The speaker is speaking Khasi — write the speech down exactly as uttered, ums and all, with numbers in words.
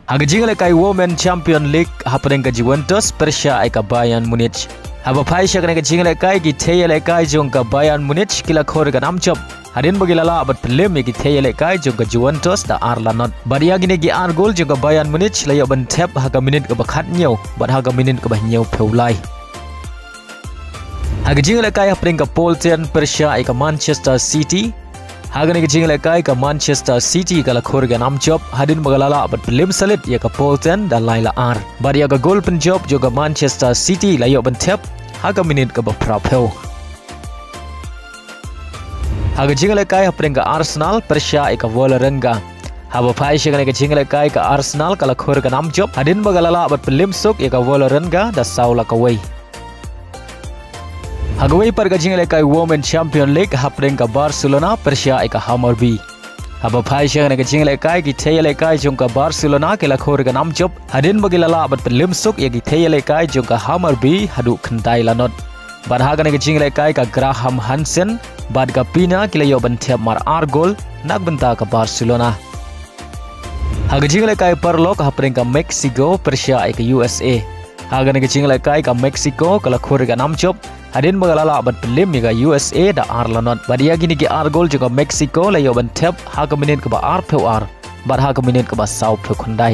Ha ka jingïalehkai Women Champion League hapdeng ka Juventus pyrshah ïa ka Bayern Munich. Haba phai sha kane ka jingïalehkai, ki thei ïalehkai jong ka Bayern Munich ki la khur ïa ka nam jop hadien ba ki la lah bad pynliem ïa ki thei ïalehkai jong ka Juventus da ar la not. Bad ïa kine ki ar gol jong ka Bayern Munich la ïoh ban thep ha ka minit kaba khathynñiew bad ha ka minit kaba hynñiewphew lai. Ha ka jingïalehkai hapdeng ka Paul Ten pyrshah ïa ka Manchester City. Ha kane ka jingïalehkai ka Manchester City ka la khur ïa ka nam jop hadien ba ka la lah bad pynliem salit ïa ka Paul Ten da lai la ar. Bad ïa ka gol pynjop jong ka Manchester City la ïoh ban thep ha ka minit kaba phraphew. Ha ka jingïalehkai hapdeng ka Arsenal pyrshah ïa ka Vålerenga. Haba phai sha kane ka jingïalehkai ka Arsenal ka la khur ïa ka nam jop hadien ba ka la lah bad pynliem suk ïa ka Vålerenga da saw la kawei. Ha kawei pat ka jingïalehkai Women Champion League hapdeng ka Barcelona pyrshah ïa ka Hammarby. Haba phai sha kane ka jingïalehkai, ki thei ïalehkai jong ka Barcelona ki la khur ïa ka nam jop hadien ba ki la lah bad pynliem suk ïa ki thei ïalehkai jong ka Hammarby haduh khyndai la not. Bad ha kane ka jingïalehkai ka Graham Hansen bad ka Pina ki la ïoh ban thep mar ar gol na ka bynta ka Barcelona. Ha ka jingïalehkai paralok hapdeng ka Mexico pyrshah ïa ka U S A. Ha kane ka jingïalehkai ka Mexico ka la khur ïa ka nam jop hadien ba ka la lah bad pynliem ïa ka U S A da ar la not. Bad ïa kine ki ar gol jong ka Mexico la ïoh ban thep ha ka minit kaba arphew ar bad ha ka minit kaba sawphew khyndai.